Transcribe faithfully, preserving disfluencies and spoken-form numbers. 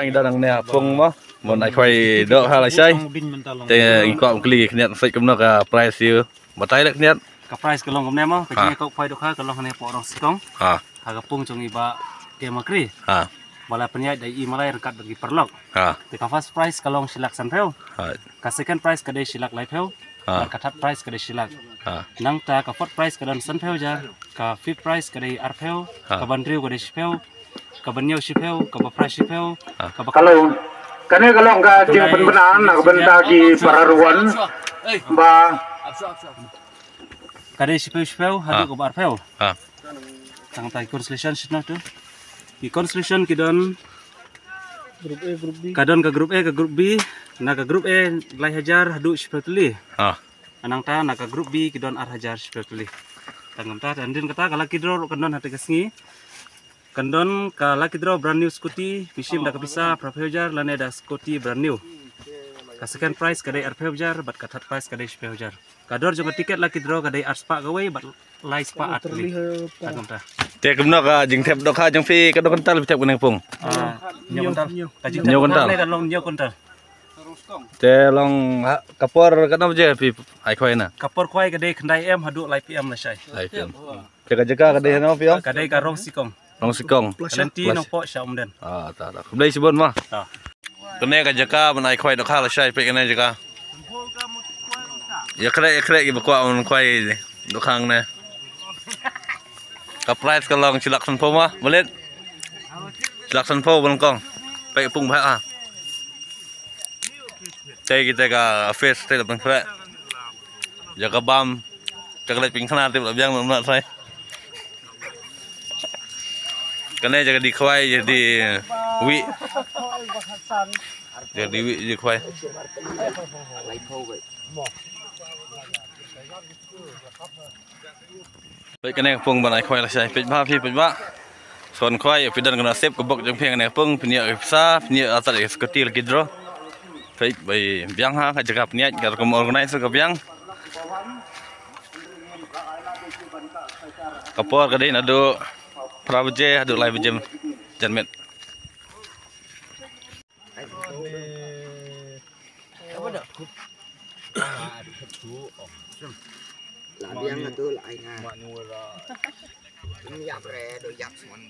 Ngi dang nangne ha pung mo. Ban ai khwai dohkha lashai. Te ngi kwah ban kylli khyndiat, sait kumno ka price ïa u. Batai leh khyndiat. Ka price ka long kumne mo, ka jingïakop khwai dohkha ka long hangne hapoh Rongsikong. Ha. Ha ka pung jong i Bah K Makri. Ha. Ba la pynïaid da i Malai ryngkat bad ki paralok. Ha. Te ka first prize ka long shi lak sanphew. Ha. Ka second prize ka dei shi lak laiphew. Ha. Bad ka third prize ka dei shi lak. Ha. Nangta ka fourth prize ka don sanphew hajar, ka fifth prize ka dei arphew, ha, ka ba hynriew ka dei shiphew, ka ba hynñiew shiphew, ka ba phra shiphew, ha, ka ba Hello. Kane ka long ka jingpynbna na ka bynta ki para ruwan ba ka dei shiphew shiphew haduh, ha, ka ba arphew. Ha. Tang ta ki consolation shitno tu. Ki consolation ki don. Group A, group B. Ka don ka group A, ka group B. Na ka group A lai hajar haduh shiphew tylli. Ha. Nangta na ka group B ki don ar hajar shiphew tylli. Tang kumta, hadien kata ka lucky draw ruh kan don ha kata ka sngi. Kan don ka lucky draw brand new scooty, phi shim da ka pisa phraphew hajar lane da scooty brand new. Ka second prize ka dei arphew hajar bad ka third prize ka dei shiphew hajar. Ka dor jong ka ticket lucky draw ka dei arspah kawei bad laispah ar tylli. Tang kumta. Te kumno ka jingthep dohkha jong phi, katno kwintal phi thep kane ka pung? Ah, hynñiew kwintal. Ka jingthep dohkha ne ka long hynñiew kwintal. Te long ha, ka por katno baje phi ai khwai na? Ka por khwai ka dei khyndai A M haduh lai P M lashai. Lai P M. Te ka jaka ka dei hano phi ong? Ka dei ka Rongsikong. Rongsikong. Ka lynti Nongpoh sha Umden. Ah, ta ta. Khublei shibun mo. Ta. Kane ka jaka ban ai khwai dohkha lashai, peit kane jaka. Ïa khreh ïa khreh kiba kwah ban khwai dohkha hangne. Ka prize ka long shi lak sanphew mo, Malit. Shi lak sanphew ba nyngkong. Peit pung bha ha. Te kita ka office te la pynkhreh. Jaka bam. Jaka leit pynkhnar te la biang na trai. Kane jaka die khwai, jaka die wih. Jaka die wih, die khwai. Peit kane ka pung ban ai khwai lashai, peit bha phi, peit bha. Son khwai, phi don ka nasib ka bok jong phi kane ka pung, phin ïoh ka pisa, phin ïoh atat ka scooty lucky draw. Peit ba biang ha ka jaka pynïaid, ka rukom organize ka biang. Ka por ka dei naduh phra baje haduh lai baje janmiet. La biang tu la ai nga. Yak re do yak suan.